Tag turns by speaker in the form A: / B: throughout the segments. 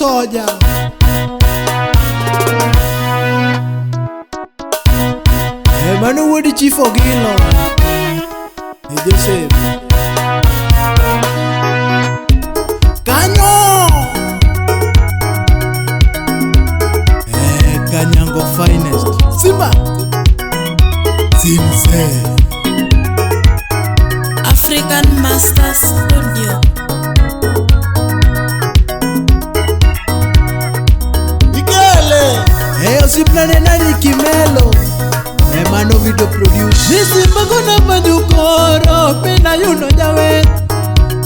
A: soja. Mano wuod Chief Ogilo. E Joseph. Kanyo! Kanyango finest. Simba! Simse.
B: African Master Studio.
A: Ikele! Osiepna ne nani Kimelo. Mano video produce. Ni Simba gona manjukoro, mina yuno jawer.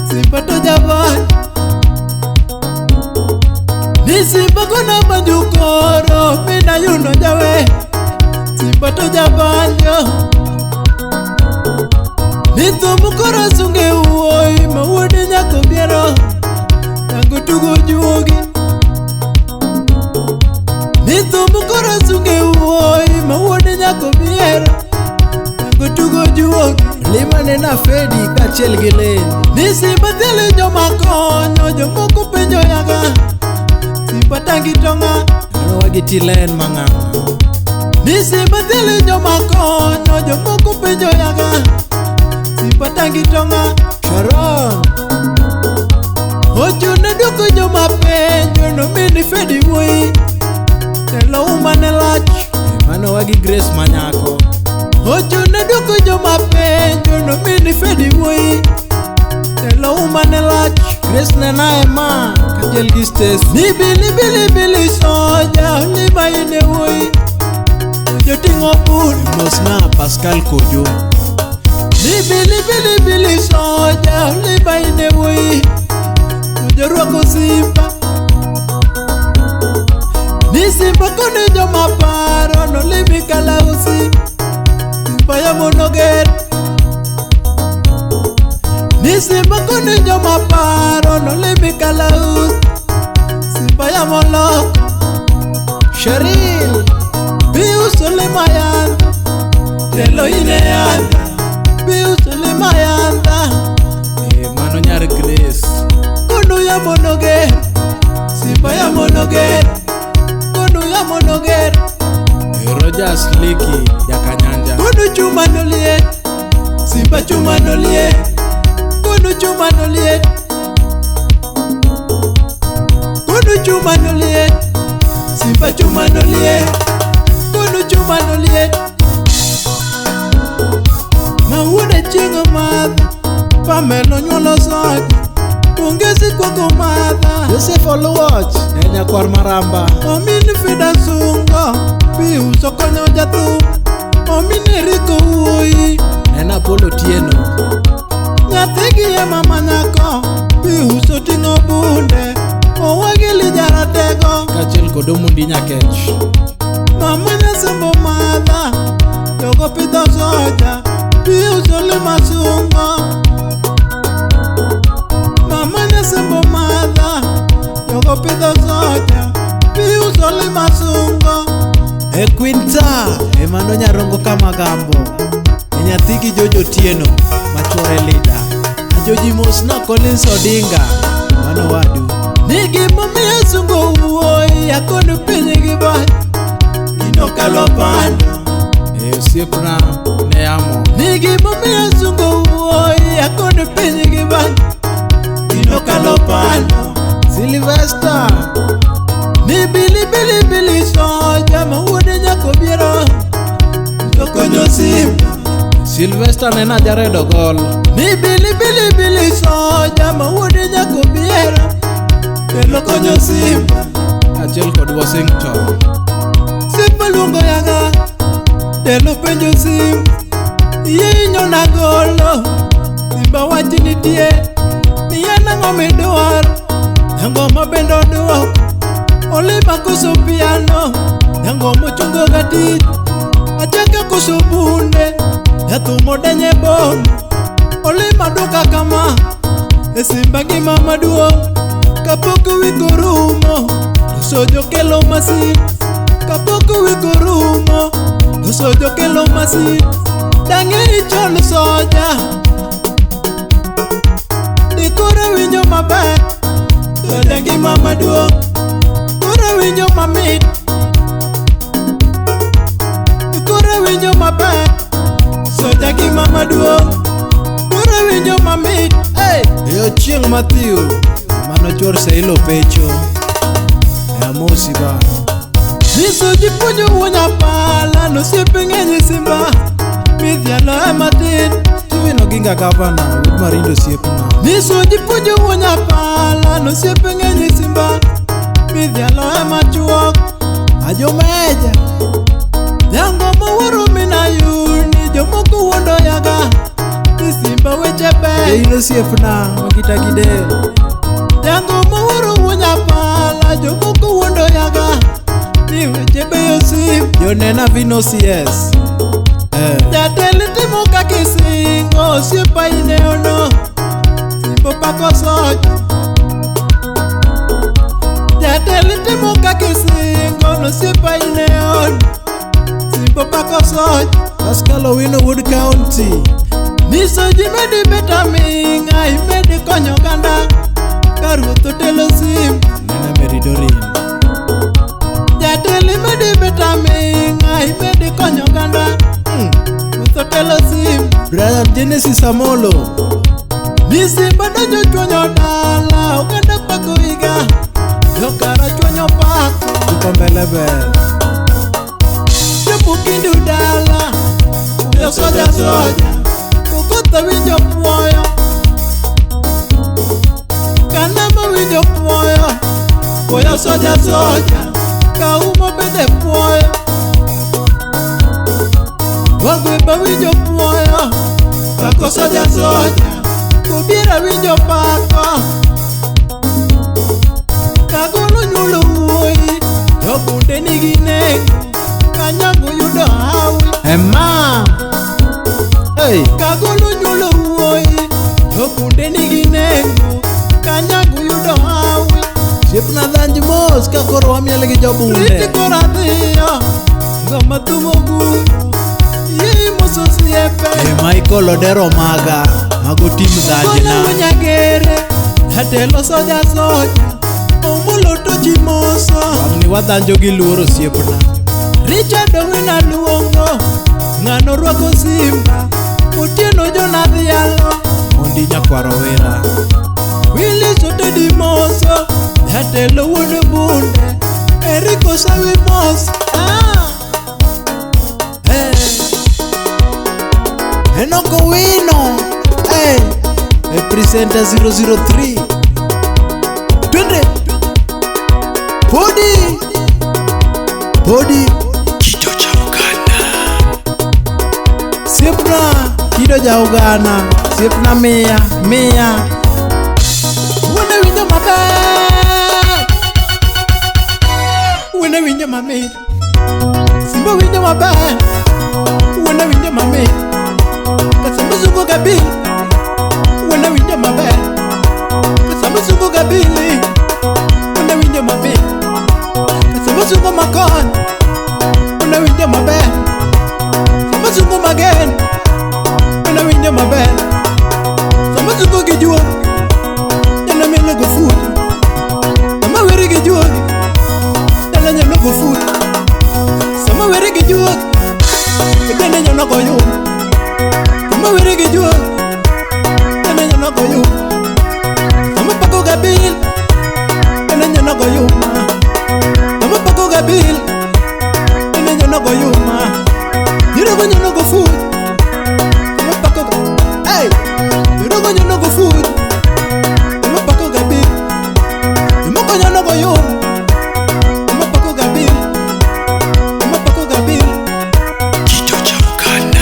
A: Simba to jabar. Ni Simba gona manjukoro, mina yuno jawer. Simba to jabanyo. Ni thum koro sunge wuoyi ma wuode nyako biero. Tango tugo juogi. Ni thum koro sunge wuoyi ma wuode nyako biero. Tango tugo juogi. Lima ne na Fedi kaachiel gi Len. Ni Simba thielo joma konyo, jomoko penjo yaga. Simba tangi tonga,
C: Arowa gi Tilen mang'ang'a.
A: Ni Simba thielo joma konyo, jomoko penjo yaga. Simba tangi tonga,
C: Sharon.
A: Ochune duoko joma penjo, nomini Fedi wuoyi. Telo uma ne lach.
C: Mano wagi Grace manyako.
A: Ochune duoko joma penjo, nomini Fedi wuoyi. Telo uma ne lach.
C: Grace ne na ema kaachiel gi Stacy.
A: Ni bili bili bili soja, lima ine wuoyi. Joting'o bur.
C: Mosna Pascal Kojo.
A: Ni bili bili bili soja, lima ine wuoyi. Jorwako Simba. Ni Simba kone joma paro, nolimi kalausi. Simba yamonoger. Ni Simba kone joma paro, nolimi kalausi. Simba yamoloko.
C: Cheryl.
A: Biuso lima yanda. Telo ine yanda. Biuso lima yanda.
C: Mano nyar Grace.
A: Kono yamonoger. Simba yamonoger. Kono yamonoger.
C: Rogers Liki jakanyanja.
A: Kono chuma noliet. Simba chuma noliet. Kono chuma noliet. Kono chuma noliet. Simba chuma noliet. Kono chuma noliet. Mawuode chieng' madha. Pamelo nyuolo soja. Pongezi kwako madha.
C: Joseph Oluoch. Nyakwar Maramba.
A: Omin Fida Sungo. Biuso konyo jathum. Omin Eriko wuoyi.
C: En Apollo Tieno.
A: Nyathigi e mama nyako. Biuso ting'o bunde. Owagi jaratego.
C: Kaachiel kod Omundi Nyakech.
A: Mama nyasembo madha. Jogo pidho soja. Biuso lima sungo. Mama nyasembo madha. Jogo pidho soja. Biuso lima sungo.
C: Quinta. Mano nyarongo kamagambo. Nyathigi Jojo Tieno machuore Lida. Ajoji mosna Collins Odinga. Mano wadu.
A: Ni gimomiyo sungo wuoyi akono piny gi bach. Gino kalo pando.
C: Osiepna ne amo.
A: Ni gimomiyo sungo wuoyi akono piny gi bach. Gino kalo pando.
C: Sylvester.
A: Ni bili bili bili soja ma wuode nyako biero. Jokonyo Simba.
C: Sylvester ne na jaredo gol.
A: Ni bili bili bili soja ma wuode nyako biero. Telo konyo Simba.
C: Kaachiel kod Washington.
A: Simba luongo yaga. Telo penjo Simba. Iye inyo nagolo. Simba wach nitie. Ni en ang'o midwaro. Nyangoma bende oduoko. Olima koso piano. Nyangoma ochungo ga tich. Achaka koso bunde. Jathum odenye bom. Olima duka kama. E Simba ngima maduong'. Kapok wik orumo. To sojo kelo masin. Kapok wik orumo. To sojo kelo masin. Dang'e ichol soja. Dikoro winjo maber. Soja ngima maduong'. maduong'. Dure winjo mamit. Hey!
C: E Ochieng' Matthew, mano chuor Seilo Pecho. E amosi ba.
A: Niso ji puonjo wuon apala nosiepe ng'eny Simba. Midhialo ema tin.
C: Steven Oginga gavana, wuod Marindo osiepna.
A: Niso ji puonjo wuon apala nosiepe ng'eny Simba. Midhialo ema chuok.
C: Ajomeja.
A: Jango mowuoro minayuni jomoko wuondo yaga. Ni Simba weche ber.
C: E in osiepna, magita gi del.
A: Jango mowuoro wuon apala jomoko wuondo yaga. Ni weche beyo sim.
C: Jonena vino CS.
A: Jatelo timo kaka isingo osiepa ineono. Simba pako soch. Jatelo timo kaka isingo osiepa ineon. Simba pako soch.
C: Pascal Owino Wood County.
A: Niso ji medi bet aming'a imedi konyo oganda. Ka ruoth otelo sim.
C: Nena Meridorin.
A: Jatelo imedi bet aming'a imedi konyo oganda. Ruoth otelo sim.
C: Brother Genesis Amolo.
A: Ni Simba donjo chwonyo dala oganda pako higa. Jokara chwonyo pako.
C: Tuko mbele ber.
A: Jopo kindu dala. Uyo soja soja. Kokotha winjo puoyo. Kanama winjo puoyo. Puoyo soja soja. Kaumo bende puoyo. Wagweba winjo puoyo. Pako soja soja. Kobiera winjo pako. Kagolo nyuolo wuoyi. Jobunde nigi nengo. Kanyango yudo hawi.
C: Emma. Hey.
A: Kagolo nyuolo wuoyi. Jobunde nigi nengo. Kanyango yudo hawi.
C: Osiepna dhanj mos ka koro wamiel gi jobunde.
A: Riti koro adhiyo. Ngoma thumo guru. Yie moso osiepe.
C: E Michael Odero maga. Mago tim dhanjna.
A: Gola wunyagere. Jatelo soja soja. Omolo to ji moso.
C: Wang'ni wadhanjo gi luor osiepna.
A: Richard Owino luongo. Ng'ano rwako Simba. Otieno Jonadhialo.
C: Mondi nyakwar Owira.
A: Willis Otedi moso. Jatelo wuon bunde. Eriko Sawi mos. Ah.
C: Hey. Enoko Wino. Hey. E presenter 003. Twende. Podi. Podi.
D: Kido cha Uganda.
C: Siepna. Kido ja Uganda. Siepna mia. Mia.
A: Wuone winjo maber. Wuone winjo mamit. Simba winjo maber. Wuone winjo mamit. Kasamba zungu gabil. Wuone winjo maber. Kasamba zungu gabili. Wuone winjo mamit. Kasamba zungu makon. Wuone winjo maber. Samba zungu magen. Wuone winjo maber. Samba zungu gi juok. Jana mielo go fut. Sama weri gi juok. Jana nyalo go fut. Sama weri gi juok. Jana nyalo go yum. Sama weri gi juok. Jana nyalo go yum. Sama pako gabil. Jana nyalo go yum. Sama pako gabil. Jana nyalo go yum. Nyiro go nyalo go fut. Sama pako go. Hey! Nyiro go nyalo go fut. Sama pako gabil. Jomoko nyalo go yum.